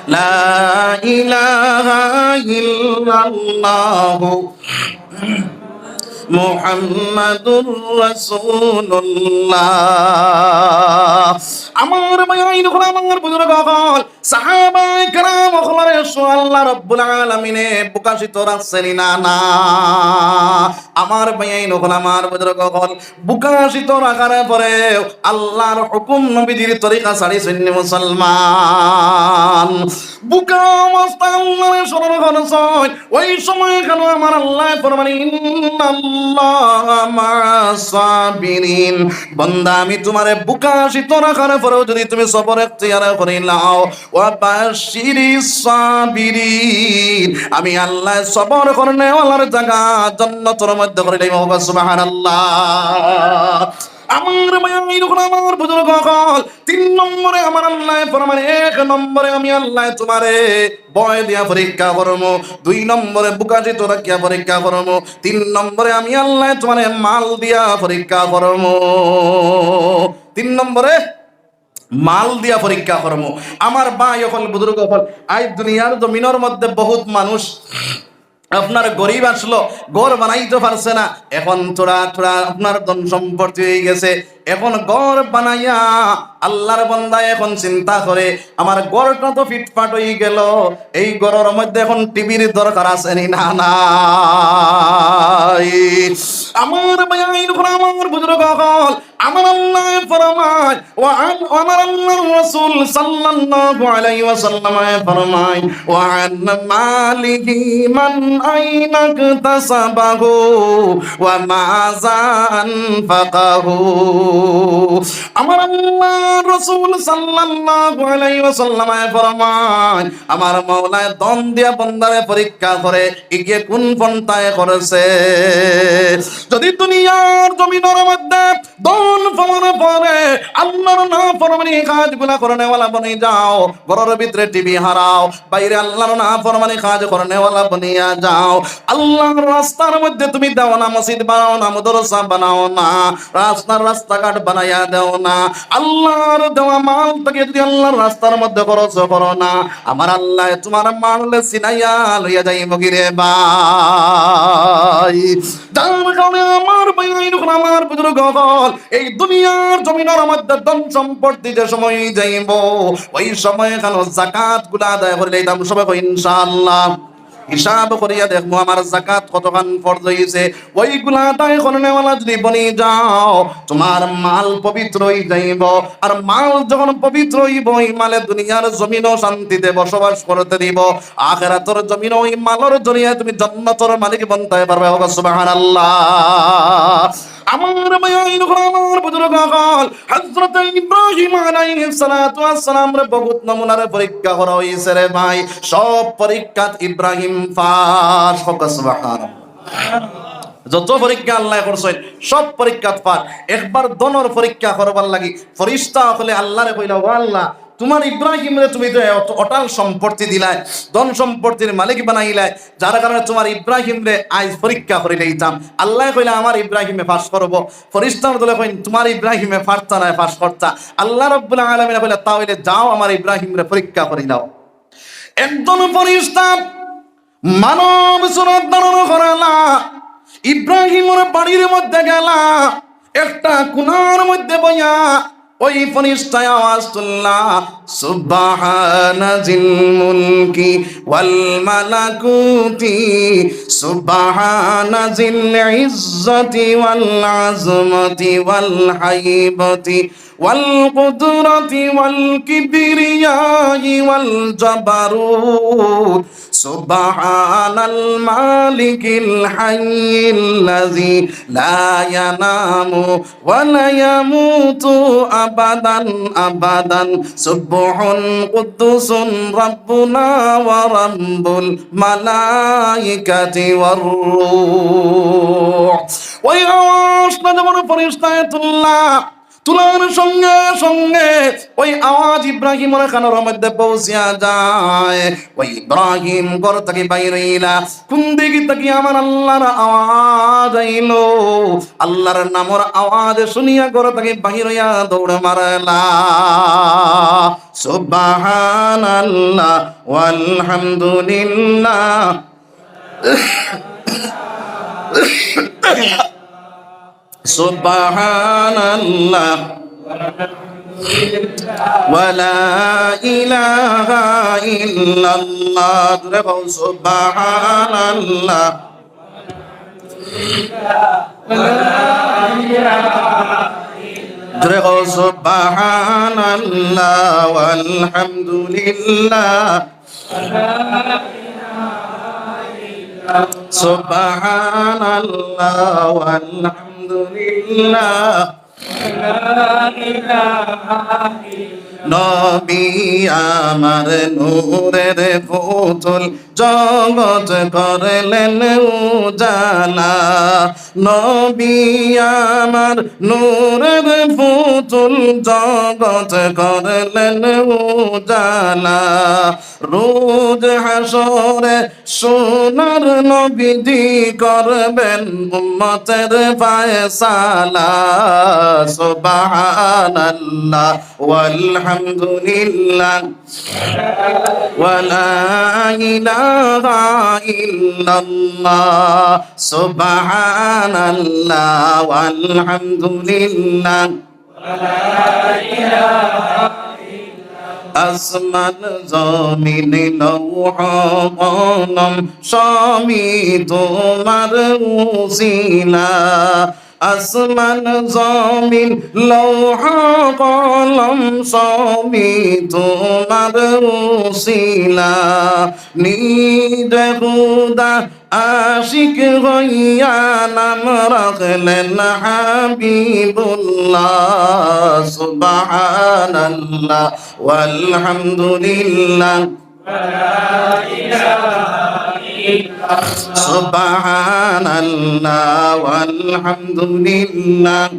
লা ইলাহা ইল্লাল্লাহু মুহাম্মাদুর রাসূলুল্লাহ। আমার ভাই, আমার বুজুর্গ অকল, সাহাবায়ে কেরাম অকলরে আল্লাহ রাব্বুল আলামিনে ভুকাশিত রাখছইন নি না? না। আমার ভাই, আমার বুজুর্গ অকল, ভুকাশিত রাখার পরে আল্লাহর হুকুম নবীজির তরিকা ছাড়িছইন নি মুসলমান। ভুকা অবস্থায় আল্লাহরে স্মরণ করছইন, ওই সময় কেন আমার আল্লায় ফরমান, "ইন্নাল্লাহা মা'আস সাবিরিন।" বন্দা, আমি তোমারে ভুকাশিত রাখার পরেও যদি তুমি সবর এখতিয়ার করি লও, ওয়া বাশশিরিস সাবিরিন, আমি আল্লায় সবর করনেওয়ালার জাগা জন্নতর মধ্যে করি দিমু। সুবহানাল্লাহ। আমার ভাই, আমার বুজুর্গ অকল, তিন নম্বরে আমার আল্লায় ফরমান, এক নম্বরে আমি আল্লায় তোমারে ভয় দিয়া পরীক্ষা করমু, দুই নম্বরে ভুকাশিত রাখিয়া পরীক্ষা করমু, তিন নম্বরে আমি আল্লায় তোমারে মাল দিয়া পরীক্ষা করমু। তিন নম্বরে মাল দিয়া পরীক্ষা করমু। আমার ভাই অকল, বুজুর্গ অকল, আইজ দুনিয়ার জমিনর মধ্যে বহুত মানুষ আপনার গরিব আছলো, ঘর বানাইতো পারছে না, এখন থুড়া থুড়া আপনার ধন সম্পত্তি অইগেছে, এখন ঘর বানাইয়া আল্লাহর বন্দা এখন চিন্তা করে, আমার ঘরটা তো ফিটফাট অইগেলো, এই ঘরর মধ্যে এখন টিভির দরকার আছে নি না? নাই। আমার ভাই, আমার বুজুর্গ অকল, আমার আল্লায় ফরমায়, ওয়া আন, আমার আল্লাহর রাসূল সাল্লাল্লাহু আলাইহি ওয়াসাল্লামে ফরমায়, "ওয়া আন মালিহি মান আইনা ইকতাসাবাহু ওয়া মাযা আনফাকাহু।" আমার আল্লাহর রাসূল সাল্লাল্লাহু আলাইহি ওয়াসাল্লামে ফরমায়, আমার মাওলায় ধন দিয়া বন্দারে পরীক্ষা করে, ইগে কোন পন্থায় করছে। যদি দুনিয়ার জমিনর মধ্যে ধন পাওয়ার পরে আল্লাহর নাফরমানি কাজগুলা করনেওয়ালা বনি যাও। ঘরর ভিতরে টিভি হারাও, বাইরে আল্লাহর নাফরমানি কাজ করনেওয়ালা বনিয়া যাও। আল্লাহর রাস্তার মধ্যে তুমি দেও না, মসজিদ বানাও না, মাদ্রাসা বানাও না, রাস্তার রাস্তাঘাট বানাইয়া দেও না। আল্লাহর দেওয়া মাল থাকি যদি আল্লাহর রাস্তার মধ্যে খরচ করো না, আমার আল্লায় তুমার মালরে ছিনাইয়া লইয়া যাইবো গি রে ভাই। যার কারণে আমার ভাই, আমার বুজুর্গ অকল, এই দুনিয়ার জমিনর মধ্যে ধন সম্পত্তি যে সময় যাইবো, ওই সময় খানো যাকাতগুলা আদায় করিলাইতাম। সবে কই ইনশাআল্লাহ। হিসাব করিয়া দেখমু আমার যাকাত কতখান ফরজ অইছে। ওইগুলা আদায় করনেওয়ালা যদি বনি যাও, তুমার মাল পবিত্র অই যাইবো। আর মাল যখন পবিত্র অইবো, ওই মালে দুনিয়ার জমিনও শান্তিতে বসবাস করতে দিবো, আখেরাতর জমিনও ওই মালর জরিয়ায় তুমি জান্নাতর মালিক বনতায় পারবায়। হোক সুবহানাল্লাহ। আমার ভাই, আমার বুজুর্গ অকল, হযরত ইব্রাহিম আলাইহিস সালাতু ওয়াস সালামরে বহুত নমুনারে পরীক্ষা করা অইছে রে ভাই। সব পরীক্ষাত ইব্রাহিম পাস। হোক সুবহানাল্লাহ। যত পরীক্ষা আল্লায় করছইন, সব পরীক্ষাত পাস। একবার ধনর পরীক্ষা করবার লাগি ফিরিস্তা অকলে আল্লাহরে কইলা, "ও আল্লাহ, তুমার ইব্রাহিমরে তুমি তো অত অটাল সম্পত্তি দিলায়, ধন সম্পত্তির মালিক বানাইলায়, যার কারণে তুমার ইব্রাহিমরে আইজ পরীক্ষা করিলাইতাম।" আল্লায় কইলা, "আমার ইব্রাহিমে পাস করবো।" ফিরিস্তার দলে কইন, "তুমার ইব্রাহিমে পারতা নায় পাস করতা।" আল্লাহ রাব্বুল আলামিনে কইলা, "তা অইলে যাও, আমার ইব্রাহিমরে পরীক্ষা করিলাও।" একজন ফিরিস্তা মানব সুরত ধারণ করালা, ইব্রাহিমর বাড়ির মধ্যে গেলা, একটা কুনার মধ্যে বইয়া ওই ফিরিস্তায় আওয়াজ তুললা, "সুবহানা জিল মুলকি ওয়াল মালাকুতি, সুবহানা জিল ইজ্জতি ওয়াল আজমতি ওয়াল হাইবতি ওয়াল কুদরতি ওয়াল কিবরিয়াই ওয়াল জাবারুত, সুবহানাল মালিকিল হাইয়িল্লাযী লা ইয়ানামু ওয়া লা ইয়ামুতু আবাদান আবাদান, সুবহুন কুদ্দুসুন রাব্বুনা ওয়া রাব্বুল মালাইকাতি ওয়ার রূহ।" ওই আওয়াজটা যখন ফিরিস্তায় তুললা, তুলার সঙ্গে সঙ্গে ওই আওয়াজ ইব্রাহিমর কানর মধ্যে পৌঁছিয়া যায়। ওই ইব্রাহিম ঘর থাকি বাইর অইলা, কুন দিক থাকি আমার আল্লাহর আওয়াজ আইলো। আল্লাহর নামর আওয়াজ শুনিয়া ঘর থাকি বাইর অইয়া দৌড় মারলা। সুবহানাল্লাহ ওয়ালহামদুলিল্লাহ। সুবহানাল্লাহ ওয়া লা ইলাহা ইল্লাল্লাহ। জোরে কও, সুবহানাল্লাহ। জোরে কও, সুবহানাল্লাহ ওয়াল হামদুলিল্লাহ। সুবহানাল্লাহ ওয়াল হামদুলিল্লাহ। নবী আমার নূরের পুতুল, জগৎ করলেন উজালা। নবী আমার নূরের পুতুল, জগৎ করলেন উজালা। রোজ হাশরে সোনার নবীজি করবেন উম্মতের ফয়সালা। সুবহানাল্লাহ ওয়ালহামদুলিল্লাহ ওয়া লা ইলাহা ইল্লাল্লাহ। সুবহানাল্লাহ ওয়ালহামদুলিল্লাহ। আসমান জমিন লৌহ কলম সবই তোমার উসিলা। আসমান জমিন লৌহ কলম সবই তোমার উসিলা। নিজে খুদা আশিক হইয়া নাম রাখলেন হাবিবুল্লাহ। সুবহানাল্লাহ ওয়ালহামদুলিল্লাহ। সুবহানাল্লাহ ওয়ালহামদুলিল্লাহ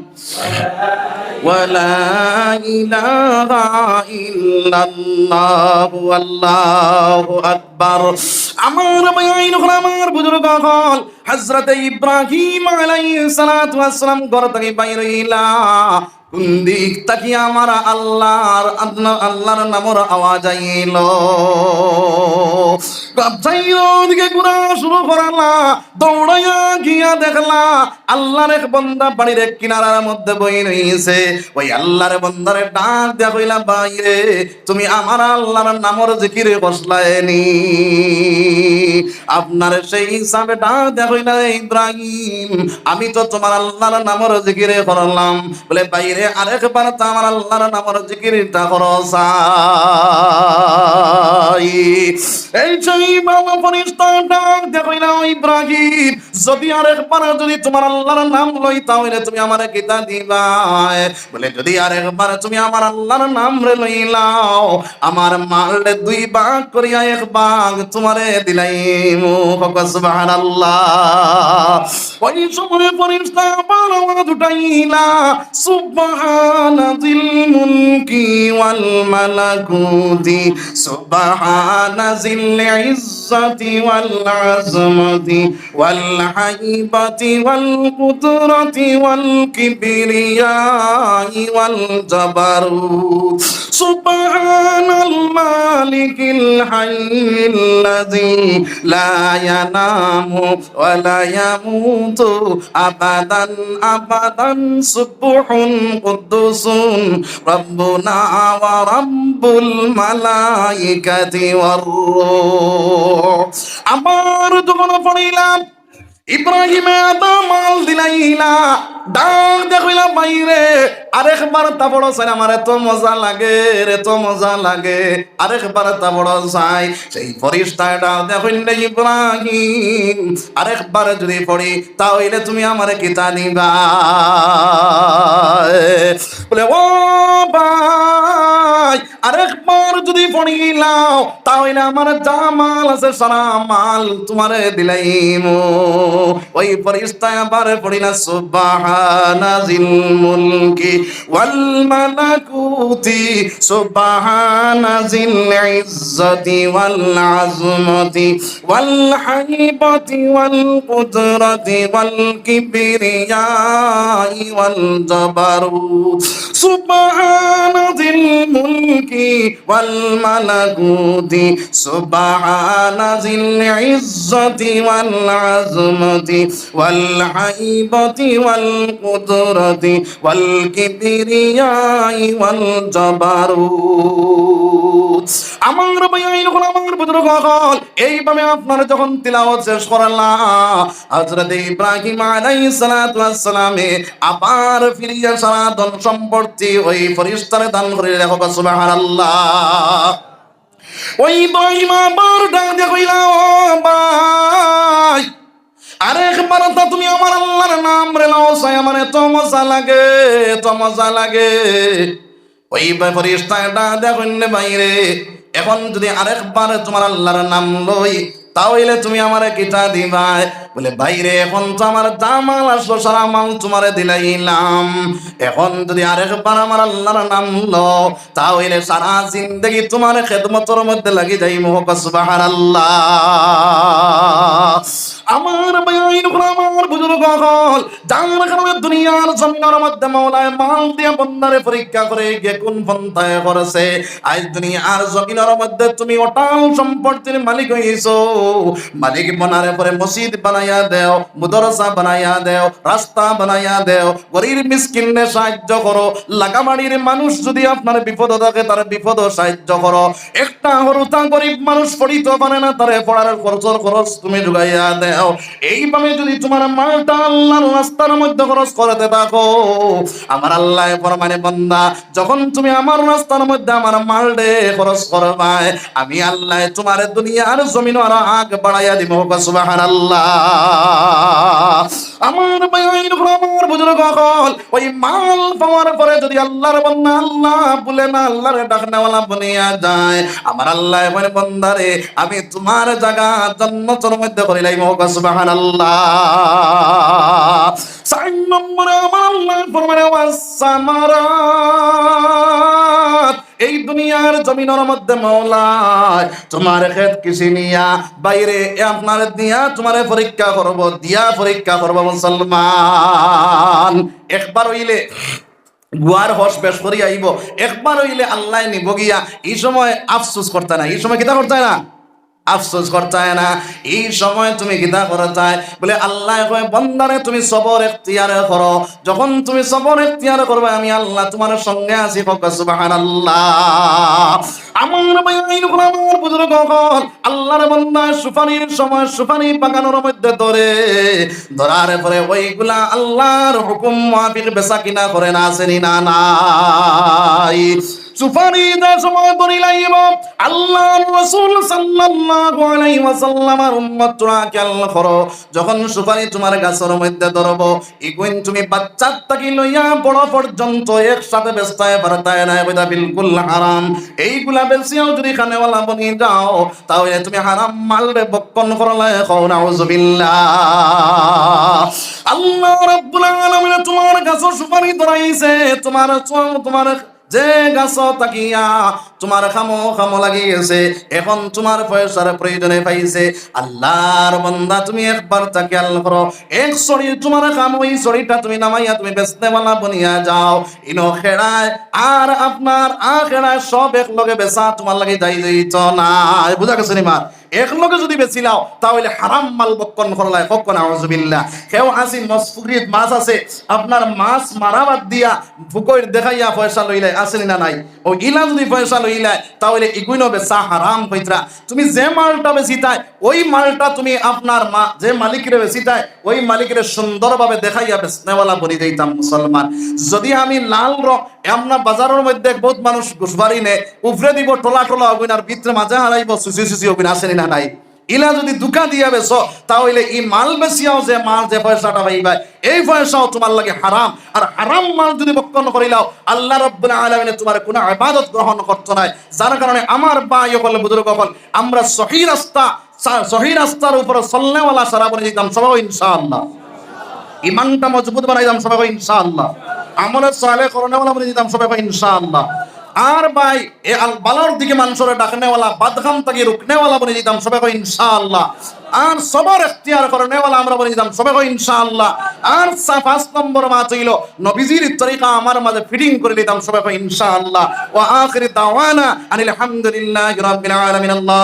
ওয়ালা ইলাহা ইল্লাল্লাহু আল্লাহু আকবার। আমার ভাইয়াইন অকল, আমার বুজুর্গ অকল, হযরতে ইব্রাহিম আলাইহিস সালাতু ওয়াস সালাম ঘর থাকি বাইর অইলা। কুন দিক থাকি আমার আল্লাহর, আল্লাহর নামর আওয়াজ আইলো? চাইরোদিকে ঘুরা শুরু করলা, দৌড়াইয়া গিয়া দেখলা আল্লাহর এক বন্দা বাড়ির এক কিনারার মধ্যে বই রইছে। ওই আল্লাহর বন্দারে ডাক দিয়া কইলা, "ভাইরে, তুমি আমার আল্লাহর নামর জিকির করছলায়নি?" আপনারে সেই হিসাবে ডাক দিয়া কইলা, "ইব্রাহিম, আমি তো তোমার আল্লাহর নামর জিকিরে করলাম।" বলে, "ভাইরে, আরেকবার তো আমার আল্লাহর নামর জিকিরটা করো চাই।" এই সেই বাবা ফেরেশতা ডাক দিয়া কইলা, "ও ইব্রাহিম, যদি আরেকবার যদি তোমার আল্লাহর নাম লই, তাহলে তুমি আমারে কিতা দিবায়?" বলে, "যদি আরেকবার তুমি আমার আল্লাহর নাম রে লইলাও, আমার মালরে দুই ভাগ করিয়া এক ভাগ তোমারে দিলাইমু।" কও সুবহানাল্লাহ। ওই সময় ফেরেশতা আবার আওয়াজ উঠাইলা, "সুবহানা যিল মুলকি ওয়াল মালাকুতি, সুবহানা যিল ইজ্জাতি ওয়াল আজমতি।" والهيبة والقدرة والكبرياء والجبروت. سبحان المالك الحي الذي لا ينام ولا يموت أبدا أبدا، سبح قدوس ربنا ورب الملائكة والروح. আবার যখন পড়িলাম, ইব্রাহিমে আধা মাল দিলাইলা, ডাক দিয়া কইলা, "ভাইরে, আরেকবার তা পড়ো চাই, আমার এত মজা লাগে রে, এত মজা লাগে, আরেকবার তা পড়ো চাই।" সেই ফেরেশতায় ডাক দিয়া কইলা, "ইব্রাহিম, আরেকবার যদি পড়ি, তা অইলে তুমি আমারে কিতা দিবা?" বলে, "ও ভাই, আরেকবার যদি পড়িলাও, তা অইলে আমার যা মাল আছে, সারা মাল তোমারে দিলাইমু।" ওই ফেরেশতায় আবার পড়িলা, "সুবহানা যিল মুলকি ওয়াল মালাকুতি, সুবহানা যিল ইজ্জতি ওয়াল আজমতি ওয়াল হাইবাতি ওয়াল কুদরাতি ওয়াল কিবরিয়াই ওয়াল জাবারুত। সুবহানা যিল মুলকি ওয়াল মালাকুতি, সুবহানা যিল ইজ্জতি ওয়াল আজমতি ওয়াল হাইবাতি ওয়াল কুদরাতি ওয়াল কিবরিয়াই ওয়াল জাবারুত।" আমার ভাইয়াইন অকল, আমার বুজুর্গ অকল, এইভাবে আপনারা যখন তিলাওয়াত শেষ করলা, হযরত ইব্রাহিম আলাইহিস সালাতু ওয়াস সালামে আবার ফিরিয়া সারা ধন সম্পত্তি ওই ফেরেশতারে দান করি। কও সুবহানাল্লাহ। ওই ইব্রাহিম আবার ডাক দিয়া কইলা, "ও ভাই, আরেকবার তা তুমি আমার আল্লাহর নাম রে লও চাই, আমার এত মজা লাগে, এত মজা লাগে।" ওই ফেরেশতায় ডাক দিয়া কইলা, "ভাইরে, এখন যদি আরেকবার তোমার আল্লাহর নাম লই, তা অইলে তুমি আমারে কিতা দিবায়?" বলে, "ভাইরে, এখন তো আমার যা মাল আসলো, সারা মাল তোমারে দিলাইলাম। এখন যদি আরেকবার আমার আল্লাহর নাম লও, তা অইলে সারা জিন্দেগি তোমার খেদমতর মধ্যে লাগি যাইমু।" কও সুবহানাল্লাহ। আমার ভাইয়াইন অকল, আমার বুজুর্গ অকল, যার কারণে দুনিয়ার জমিনর মধ্যে মাওলায় মাল দিয়া বন্দারে পরীক্ষা করে গিয়া কোন পন্থায় করছে। আইজ দুনিয়ার জমিনর মধ্যে তুমি অটাল সম্পত্তির মালিক অইছো। মালিক বনার পরে মসজিদ বানাইয়া দেও, মাদ্রাসা বানাইয়া দেও, রাস্তা বানাইয়া দেও, গরিব মিসকিনরে সাহায্য করো। লাগামারির মানুষ যদি আপনার বিপদো থাকে, তার বিপদো সাহায্য করো। একটা হুরুতা গরিব মানুষ পড়িতো পারে না, তারে পড়ার খরচর খরচ তুমি জুগাইয়া দেও। এইভাবে যদি তোমার মালটা আল্লাহর রাস্তার মধ্যে খরচ করতে থাকো, আমার আল্লায় ফরমাইন, বান্দা, যখন তুমি আমার রাস্তার মধ্যে আমার মালরে খরচ করবায়, আমি আল্লায় তোমার দুনিয়ার জমিনর আগ বাড়াইয়া দিমু। কও সুবহানাল্লাহ। আমার ভাই, আমার বুজুর্গ অকল, ওই মাল পাওয়ার পরে যদি আল্লাহর বান্দা আল্লাহ বলে না, আল্লাহর ডাকনেওয়ালা বনিয়া যায়, আমার আল্লাহ বলে, "বন্দারে, আমি তোমার জাগা জান্নাতর মধ্যে করিলাইমু।" সুবহানাল্লাহ। চার নম্বরে আমার আল্লাহ ফরমায়, "ওয়াস সামারাত।" এই দুনিয়ার জমিনর মধ্যে মওলায় তোমার খেত কৃষি নিয়া বাইরে এ আপনারে দিয়া তোমারে পরীক্ষা করব, দিয়া পরীক্ষা করব মুসলমান। একবার অইলে গুয়ার হস বেশ করি আইব, একবার অইলে আল্লাহ নিব গিয়া। এই সময় আফসোস করতে না, এই সময় কিতা করতে না? আফসোস করতায় না। এই সময় তুমি কিতা করতায়? বলে, আল্লাহ কয়, "বন্দারে, তুমি সবর এখতিয়ার করো।" যখন তুমি সবর এখতিয়ার করবে, আমি আল্লাহ তোমার সঙ্গে আছি। কও সুবহানাল্লাহ। আমার ভাই, আমার বুজুর্গ অকল, আল্লাহর বন্দা সুপারির সময় সুপারি বাগানর মধ্যে ধরে, ধরার পরে ওইগুলা আল্লাহর হুকুম মাফিক বেচা কিনা করে না, আছে নি না নাই? সুপারি যে সময় ধরিলাইব, আল্লাহর রাসূল সাল্লাল্লাহু আলাইহি ওয়াসাল্লামের উম্মতরা খেয়াল করো, যখন সুপারি তোমার গাছর মধ্যে ধরবো, ইগুইন তুমি বাচ্চার থাকি লইয়া বড় পর্যন্ত একসাথে বেচতায় পারতায় না, এটা বিলকুল হারাম। এইগুলা বেচিয়াও যদি খানেওয়ালা বনি যাও, তাহলে তুমি হারাম মালরে ভক্ষণ করলায়। কও নাউজুবিল্লাহ। আল্লাহ রাব্বুল আলামিন তোমার গাছর সুপারি ধরাইছে, তোমার, তোমার যে গাছ থাকিয়া তোমার খামো খামো লাগি গেছে, এখন তোমার পয়সার প্রয়োজনে পাইছে। আল্লাহর বান্দা, তুমি একবার তা খেয়াল করো, এক ছড়ি তোমার খামো, ওই ছড়িটা তুমি নামাইয়া তুমি বেচনেওয়ালা বনিয়া যাও, ইনো খেড়ায় আর আপনার আ খেড়ায় সব এক লগে বেচা তোমার লাগি যাই যাইত না। বুঝা গেছে নি মা? এক লগে যদি বেচিলাও, তাহলে হারাম মাল ভক্ষণ করলায়। কও নাউজুবিল্লাহ। কেউ আসি মস-, পুকুরিত মাছ আছে, আপনার মাছ মারা বাদ দিয়া ফুকইর দেখাইয়া পয়সা লইলায়, আছে নি না নাই? ও ইলা যদি পয়সা লইলায়, তাহলে ইগুইনও বেচা হারাম কইতরা। তুমি যে মালটা বেচিতায়, ওই মালটা তুমি আপনার মা-, যে মালিকরে বেচিতায়, ওই মালিকরে সুন্দরভাবে দেখাইয়া বেচনেওয়ালা বনি যাইতাম মুসলমান। যদি আমি লাল রং, আমরা বাজারর মধ্যে বহুত মানুষ ঘুষ বাড়ি নে, উপরে দিব টোলা টোলা অগুইন আর ভিতরে মাঝে হারাইব সুসি সুসি অগুইন, আছে নি না নাই? ইলা যদি ধুকা দিয়া বেচো, তাহলে ই মাল বেচিয়াও যে মাল, যে পয়সাটা পাইবায়, এই পয়সাও তোমার লাগি হারাম। আর হারাম মাল যদি ভক্ষণ করিলাও, আল্লাহ রাব্বুল আলামিনে তোমার কোনো ইবাদত গ্রহণ করতো নায়। যার কারণে আমার ভাই অকল, বুজুর্গ অকল, আমরা সহি রাস্তা, সা-, সহি রাস্তার উপরে চলনেওয়ালা সারা বনি যাইতাম সবাই ইনশাআল্লাহ। ইমানটা মজবুত বানাইতাম সবাই ইনশাআল্লাহ। আমলে সালে করনেওয়ালা বনি যাইতাম সবাই ইনশাআল্লাহ। আর ভাই, এ আল-, বালার দিকে মানুষরে ডাকনেওয়ালা, বাদকাম থাকি রুকনেওয়ালা বনি যাইতাম সবাই ইনশাআল্লাহ। আর সবর এখতিয়ার করনেওয়ালা আমরা বনি যাইতাম সবাই ইনশাআল্লাহ। আর সা-, পাঁচ নম্বর মাত অইল, নবীজির তরিকা আমার মাঝে ফিটিং করি নিতাম সবাই ইনশাআল্লাহ। ওয়া আখিরি দাওয়ানা আনিল হামদুলিল্লাহি রাব্বিল আলামিন। আল্লাহ